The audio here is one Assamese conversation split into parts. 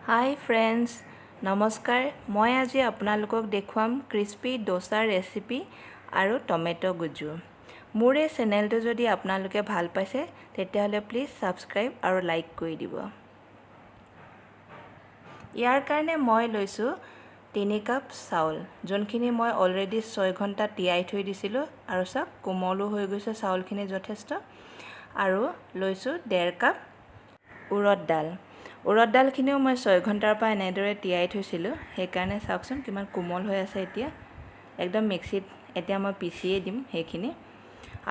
হাই ফ্ৰেণ্ডছ, নমস্কাৰ। মই আজি আপোনালোকক দেখুৱাম ক্ৰিস্পি দোচাৰ ৰেচিপি আৰু টমেট' গুজু। মোৰ এই চেনেলটো যদি আপোনালোকে ভাল পাইছে, তেতিয়াহ'লে প্লিজ ছাবস্ক্ৰাইব আৰু লাইক কৰি দিব। ইয়াৰ কাৰণে মই লৈছোঁ 3 কাপ চাউল, যোনখিনি মই অলৰেডি 6 ঘণ্টা তিয়াই থৈ দিছিলোঁ আৰু চাওক কোমলো হৈ গৈছে চাউলখিনি যথেষ্ট। আৰু লৈছোঁ 1.5 কাপ উৰদ দাল। উৰদ দালখিনিও মই 6 ঘণ্টাৰ পৰা এনেদৰে তিয়াই থৈছিলোঁ, সেইকাৰণে চাওকচোন কিমান কোমল হৈ আছে এতিয়া। একদম মিক্সিত এতিয়া মই পিচিয়ে দিম সেইখিনি।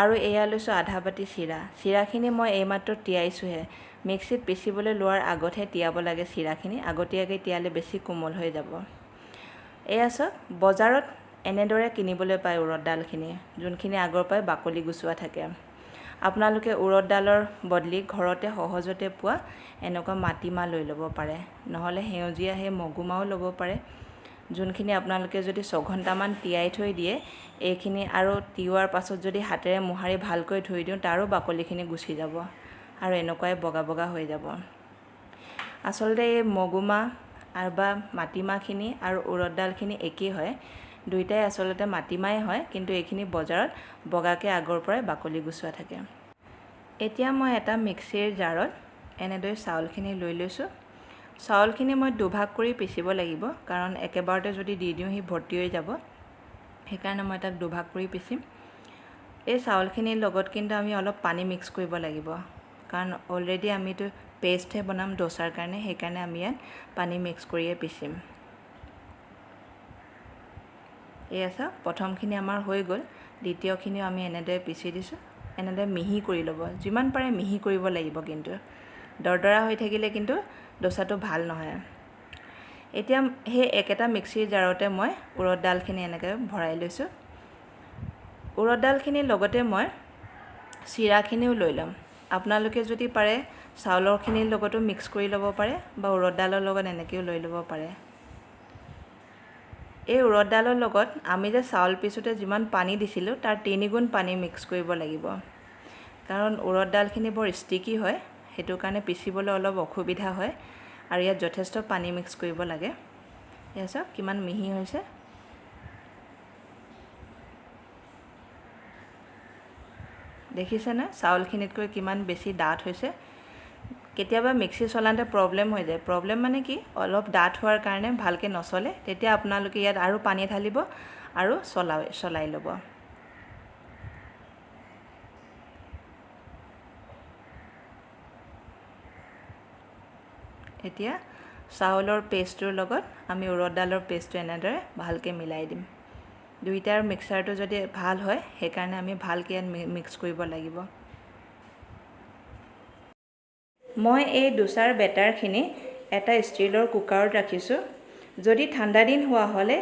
আৰু এয়া লৈছোঁ আধা বাতি চিৰা। চিৰাখিনি মই এইমাত্ৰ তিয়াইছোঁহে, মিক্সিত পিচিবলৈ লোৱাৰ আগতহে তিয়াব লাগে চিৰাখিনি, আগতীয়াকৈ তিয়ালে বেছি কোমল হৈ যাব। এয়া চাওক, বজাৰত এনেদৰে কিনিবলৈ পায় উৰদ দালখিনি, যোনখিনি আগৰ পৰাই বাকলি গুচোৱা থাকে। আপোনালোকে উৰদ দালৰ বদলি ঘৰতে সহজতে পোৱা এনেকুৱা মাটিমাহ লৈ ল'ব পাৰে, নহ'লে সেউজীয়া সেই মগুমাহো ল'ব পাৰে। যোনখিনি আপোনালোকে যদি 6 ঘণ্টামান তিয়াই থৈ দিয়ে এইখিনি, আৰু তিওৱাৰ পাছত যদি হাতেৰে মোহাৰি ভালকৈ ধুই দিওঁ, তাৰো বাকলিখিনি গুচি যাব আৰু এনেকুৱাই বগা বগা হৈ যাব। আচলতে এই মগুমাহ আৰু বা মাটিমাহখিনি আৰু উৰদ দালখিনি একেই হয়, দুয়োটাই আচলতে মাটিমাহে হয়, কিন্তু এইখিনি বজাৰত বগাকৈ আগৰ পৰাই বাকলি গুচোৱা থাকে। এতিয়া মই এটা মিক্সিৰ জাৰত এনেদৰে চাউলখিনি লৈ লৈছোঁ। চাউলখিনি মই দুভাগ কৰি পিচিব লাগিব, কাৰণ একেবাৰতে যদি দি দিওঁ সি ভৰ্তি হৈ যাব, সেইকাৰণে মই তাক দুভাগ কৰি পিচিম। এই চাউলখিনিৰ লগত কিন্তু আমি অলপ পানী মিক্স কৰিব লাগিব, কাৰণ অলৰেডি আমিতো পেষ্টহে বনাম দোচাৰ কাৰণে, সেইকাৰণে আমি ইয়াত পানী মিক্স কৰিয়ে পিচিম। এয়া চাওক, প্ৰথমখিনি আমাৰ হৈ গ'ল। দ্বিতীয়খিনিও আমি এনেদৰে পিচি দিছোঁ। এনেদৰে মিহি কৰি ল'ব, যিমান পাৰে মিহি কৰিব লাগিব, কিন্তু দৰদৰা হৈ থাকিলে কিন্তু দোচাটো ভাল নহয়। এতিয়া সেই একেটা মিক্সিৰ জাৰতে মই উৰদ দালখিনি এনেকৈ ভৰাই লৈছোঁ। উৰদ দালখিনিৰ লগতে মই চিৰাখিনিও লৈ ল'ম। আপোনালোকে যদি পাৰে চাউলৰখিনিৰ লগতো মিক্স কৰি ল'ব পাৰে বা উৰদ দালৰ লগত এনেকৈও লৈ ল'ব পাৰে। এই উৰদ দালৰ লগত আমি যে চাউল পিছোঁতে যিমান পানী দিছিলোঁ তাৰ 3 গুণ পানী মিক্স কৰিব লাগিব, কাৰণ উৰদ দালখিনি বৰ ষ্টিকি হয়, সেইটো কাৰণে পিচিবলৈ অলপ অসুবিধা হয় আৰু ইয়াত যথেষ্ট পানী মিক্স কৰিব লাগে। এয়া চাওক কিমান মিহি হৈছে। দেখিছেনে চাউলখিনিতকৈ কিমান বেছি ডাঠ হৈছে। কেতিয়াবা মিক্সি চলাওঁতে প্ৰব্লেম হৈ যায়, প্ৰব্লেম মানে কি, অলপ ডাঠ হোৱাৰ কাৰণে ভালকৈ নচলে, তেতিয়া আপোনালোকে ইয়াত আৰু পানী ঢালিব আৰু চলাই ল'ব। এতিয়া চাউলৰ পেষ্টটোৰ লগত আমি উৰদ দালৰ পেষ্টটো এনেদৰে ভালকৈ মিলাই দিম। দুইটাৰ মিক্সাৰটো যদি ভাল হয়, সেইকাৰণে আমি ভালকৈ ইয়াত মিক্স কৰিব লাগিব। মই এই দোচাৰ বেটাৰখিনি এটা ষ্টীলৰ কুকাৰত ৰাখিছোঁ। যদি ঠাণ্ডা দিন হোৱা হ'লে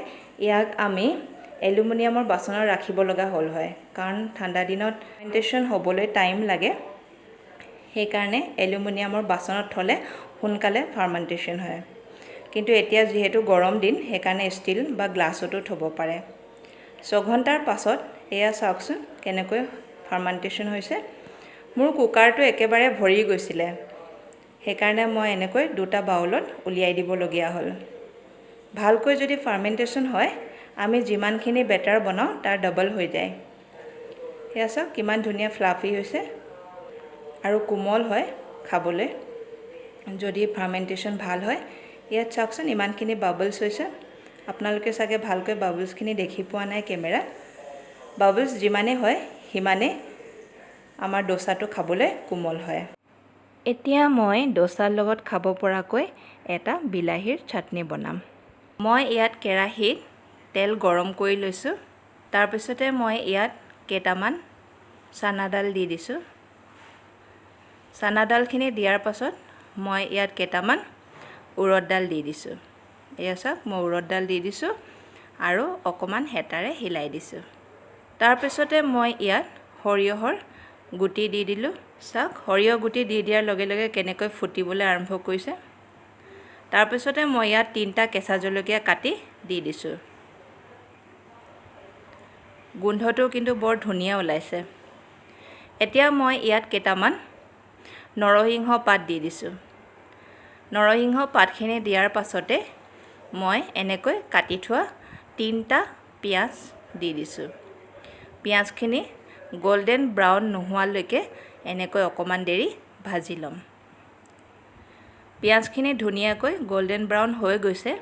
ইয়াক আমি এলুমিনিয়ামৰ বাচনত ৰাখিব লগা হ'ল হয়, কাৰণ ঠাণ্ডা দিনত ফাৰ্মেণ্টেশ্যন হ'বলৈ টাইম লাগে, সেইকাৰণে এলুমিনিয়ামৰ বাচনত থ'লে সোনকালে ফাৰ্মেণ্টেশ্যন হয়। কিন্তু এতিয়া যিহেতু গৰম দিন, সেইকাৰণে ষ্টীল বা গ্লাছতো থ'ব পাৰে। 6 ঘণ্টাৰ পাছত এয়া চাওকচোন কেনেকৈ ফাৰ্মেণ্টেশ্যন হৈছে। মোৰ কুকাৰটো একেবাৰে ভৰি গৈছিলে, সেইকাৰণে মই এনেকৈ দুটা বাউলত উলিয়াই দিবলগীয়া হ'ল। ভালকৈ যদি ফাৰ্মেণ্টেশ্যন হয়, আমি যিমানখিনি বেটাৰ বনাওঁ তাৰ ডাবল হৈ যায়। সেয়া চাওক কিমান ধুনীয়া ফ্লাফি হৈছে আৰু কোমল হয় খাবলৈ যদি ফাৰ্মেণ্টেশ্যন ভাল হয়। ইয়াত চাওকচোন ইমানখিনি বাবলছ হৈছে। আপোনালোকে চাগে ভালকৈ বাবলছখিনি দেখি পোৱা নাই কেমেৰাত। বাবলছ যিমানেই হয় সিমানেই আমাৰ দোচাটো খাবলৈ কোমল হয়। এতিয়া মই দোচাৰ লগত খাব পৰাকৈ এটা বিলাহীৰ চাটনি বনাম। মই ইয়াত কেৰাহীত তেল গৰম কৰি লৈছোঁ। তাৰপিছতে মই ইয়াত কেইটামান চানা দাল দি দিছোঁ। চানা দালখিনি দিয়াৰ পাছত মই ইয়াত কেইটামান উৰদ দাল দি দিছোঁ। এয়া চাওক, মই উৰদ দাল দি দিছোঁ আৰু অকণমান হেতাৰে হিলাই দিছোঁ। তাৰপিছতে মই ইয়াত সৰিয়হৰ গুটি দি দিলোঁ। চাওক, সৰিয়হ গুটি দি দিয়াৰ লগে লগে কেনেকৈ ফুটিবলৈ আৰম্ভ কৰিছে। তাৰপিছতে মই ইয়াত 3টা কেঁচা জলকীয়া কাটি দি দিছোঁ। গোন্ধটো কিন্তু বৰ ধুনীয়া ওলাইছে। এতিয়া মই ইয়াত কেইটামান নৰসিংহ পাত দি দিছোঁ। নৰসিংহ পাতখিনি দিয়াৰ পাছতে মই এনেকৈ কাটি থোৱা 3টা পিঁয়াজ দি দিছোঁ। পিঁয়াজখিনি গল্ডেন ব্ৰাউন নোহোৱালৈকে এনেকৈ অকণমান দেৰি ভাজি ল'ম। পিঁয়াজখিনি ধুনীয়াকৈ গল্ডেন ব্ৰাউন হৈ গৈছে।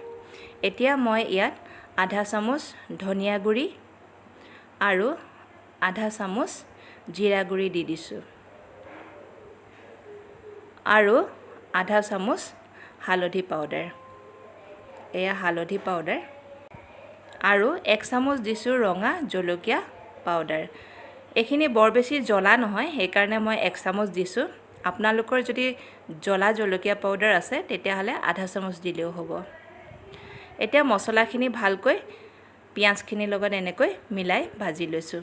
এতিয়া মই ইয়াত আধা চামুচ ধনিয়া গুড়ি আৰু আধা চামুচ জিৰা গুড়ি দি দিছোঁ আৰু আধা চামুচ হালধি পাউডাৰ। এয়া হালধি পাউডাৰ। আৰু 1 চামুচ দিছোঁ ৰঙা জলকীয়া পাউডাৰ। এইখিনি বৰ বেছি জ্বলা নহয়, সেইকাৰণে মই 1 চামুচ দিছোঁ। আপোনালোকৰ যদি জ্বলা জলকীয়া পাউডাৰ আছে, তেতিয়াহ'লে আধা চামুচ দিলেও হ'ব। এতিয়া মছলাখিনি ভালকৈ পিঁয়াজখিনিৰ লগত এনেকৈ মিলাই ভাজি লৈছোঁ।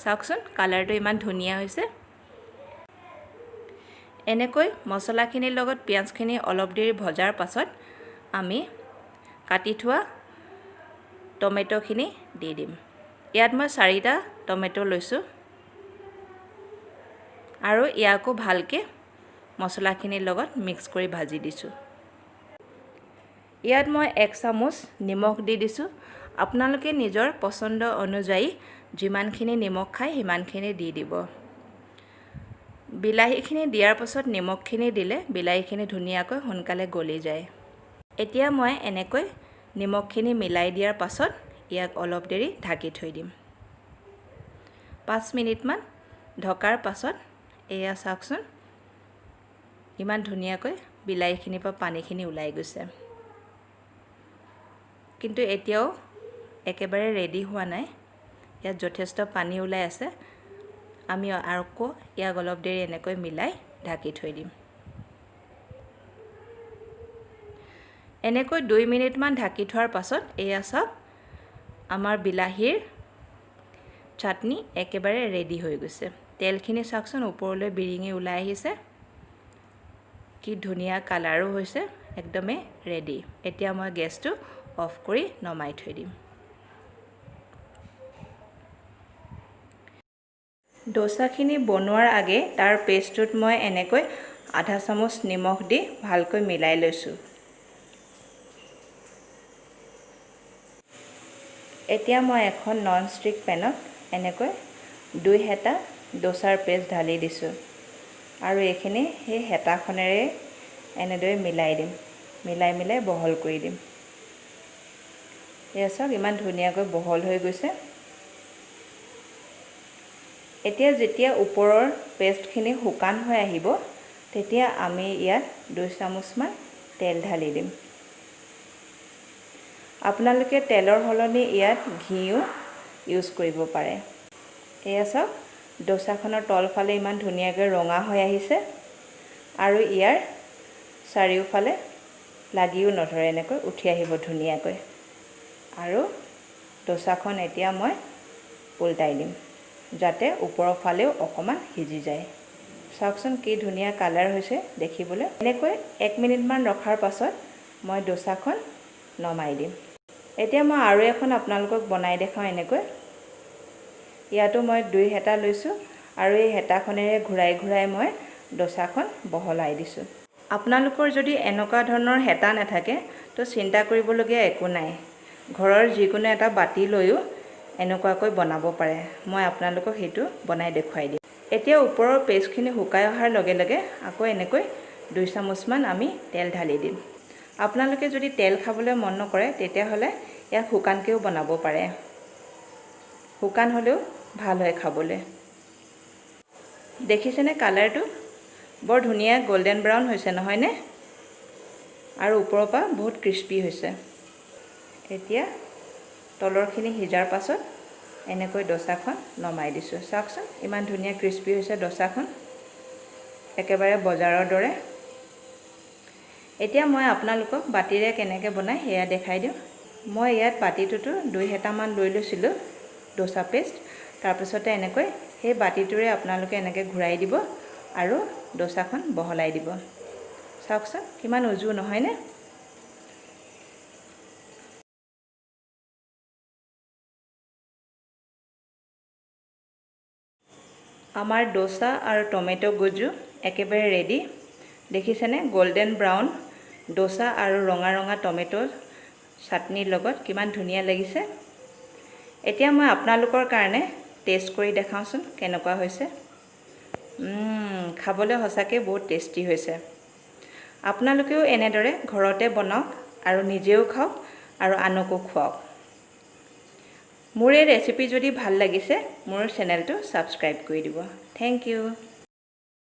চাওকচোন, কালাৰটো ইমান ধুনীয়া হৈছে। এনেকৈ মছলাখিনিৰ লগত পিঁয়াজখিনি অলপ দেৰি ভজাৰ পাছত আমি কাটি থোৱা টমেট'খিনি দি দিম। ইয়াত মই 4টা টমেট' লৈছোঁ আৰু ইয়াকো ভালকৈ মছলাখিনিৰ লগত মিক্স কৰি ভাজি দিছোঁ। ইয়াত মই 1 চামুচ নিমখ দি দিছোঁ। আপোনালোকে নিজৰ পচন্দ অনুযায়ী যিমানখিনি নিমখ খায়, সিমানখিনি দি দিব। বিলাহীখিনি দিয়াৰ পাছত নিমখখিনি দিলে বিলাহীখিনি ধুনীয়াকৈ সোনকালে গলি যায়। এতিয়া মই এনেকৈ নিমখখিনি মিলাই দিয়াৰ পাছত ইয়াক অলপ দেৰি ঢাকি থৈ দিম। 5 মিনিটমান ঢকাৰ পাছত এয়া চাওকচোন, ইমান ধুনীয়াকৈ বিলাহীখিনিৰ পৰা পানীখিনি ওলাই গৈছে। কিন্তু এতিয়াও একেবাৰে ৰেডি হোৱা নাই। ইয়াত যথেষ্ট পানী ওলাই আছে। আমি আকৌ ইয়াক অলপ দেৰি এনেকৈ মিলাই ঢাকি থৈ দিম। এনেকৈ 2 মিনিটমান ঢাকি থোৱাৰ পাছত এয়া চাওক, আমাৰ বিলাহীৰ চাটনি একেবাৰে ৰেডি হৈ গৈছে। তেলখিনি চাওকচোন, ওপৰলৈ বিৰিঙি ওলাই আহিছে। কি ধুনীয়া কালাৰো হৈছে! একদমেই ৰেডি। এতিয়া মই গেছটো অফ কৰি নমাই থৈ দিম। দোচাখিনি বনোৱাৰ আগে তাৰ পেষ্টটোত মই এনেকৈ আধা চামুচ নিমখ দি ভালকৈ মিলাই লৈছোঁ। এতিয়া মই এখন নন ষ্টিক পেনত এনেকৈ দুই হেতা দোচাৰ পেষ্ট ঢালি দিছোঁ আৰু এইখিনি সেই হেতাখনেৰে এনেদৰে মিলাই দিম। মিলাই মিলাই বহল কৰি দিম। এয়া চাওক, ইমান ধুনীয়াকৈ বহল হৈ গৈছে। এতিয়া যেতিয়া ওপৰৰ পেষ্টখিনি শুকান হৈ আহিব, তেতিয়া আমি ইয়াত 2 চামুচমান তেল ঢালি দিম। আপোনালোকে তেলৰ সলনি ইয়াত ঘিও ইউজ কৰিব পাৰে। এয়া চাওক, দোচাখনৰ তলফালে ইমান ধুনীয়াকৈ ৰঙা হৈ আহিছে আৰু ইয়াৰ চাৰিওফালে লাগিও নধৰে, এনেকৈ উঠি আহিব ধুনীয়াকৈ। আৰু দোচাখন এতিয়া মই উল্টাই দিম, যাতে ওপৰৰ ফালেও অকণমান সিজি যায়। চাওকচোন, কি ধুনীয়া কালাৰ হৈছে দেখিবলৈ! এনেকৈ 1 মিনিটমান ৰখাৰ পাছত মই দোচাখন নমাই দিম। এতিয়া মই আৰু এখন আপোনালোকক বনাই দেখাওঁ। এনেকৈ ইয়াতো মই দুই হেতা লৈছোঁ আৰু এই হেতাখনেৰে ঘূৰাই ঘূৰাই মই দোচাখন বহলাই দিছোঁ। আপোনালোকৰ যদি এনেকুৱা ধৰণৰ হেতা নাথাকে, তো চিন্তা কৰিবলগীয়া একো নাই। ঘৰৰ যিকোনো এটা বাতি লৈও এনেকুৱাকৈ বনাব পাৰে। মই আপোনালোকক সেইটো বনাই দেখুৱাই দিম। এতিয়া ওপৰৰ পেষ্টখিনি শুকাই অহাৰ লগে লগে আকৌ এনেকৈ 2 চামুচমান আমি তেল ঢালি দিম। আপোনালোকে যদি তেল খাবলৈ মন নকৰে, তেতিয়াহ'লে ইয়াক শুকানকৈও বনাব পাৰে। শুকান হ'লেও ভাল হয় খাবলৈ। দেখিছেনে, কালাৰটো বৰ ধুনীয়া গল্ডেন ব্ৰাউন হৈছে, নহয়নে? আৰু ওপৰৰ পৰা বহুত ক্ৰিস্পি হৈছে। এতিয়া তলৰখিনি সিজাৰ পাছত এনেকৈ দোচাখন নমাই দিছোঁ। চাওকচোন, ইমান ধুনীয়া ক্ৰিস্পি হৈছে দোচাখন, একেবাৰে বজাৰৰ দৰে। এতিয়া মই আপোনালোকক বাতিৰে কেনেকৈ বনায় সেয়া দেখাই দিওঁ। মই ইয়াত বাতিটোতো দুই হেতামান লৈ লৈছিলোঁ দোচা পেষ্ট। তাৰপিছতে এনেকৈ সেই বাতিটোৰে আপোনালোকে এনেকৈ ঘূৰাই দিব আৰু দোচাখন বহলাই দিব। চাওকচোন, কিমান উজু, নহয়নে? আমাৰ দোচা আৰু টমেট' গুজু একেবাৰে ৰেডি। দেখিছেনে, গল্ডেন ব্ৰাউন। দোচা আৰু ৰঙা ৰঙা টমেট' চাটনিৰ লগত কিমান ধুনীয়া লাগিছে। এতিয়া মই আপোনালোকৰ কাৰণে টেষ্ট কৰি দেখাওঁচোন কেনেকুৱা হৈছে। খাবলৈ সঁচাকৈ বহুত টেষ্টি হৈছে। আপোনালোকেও এনেদৰে ঘৰতে বনাওক আৰু নিজেও খাওক আৰু আনকো খুৱাওক। মোৰ এই ৰেচিপি যদি ভাল লাগিছে, মোৰ চেনেলটো ছাবস্ক্ৰাইব কৰি দিব। Thank U.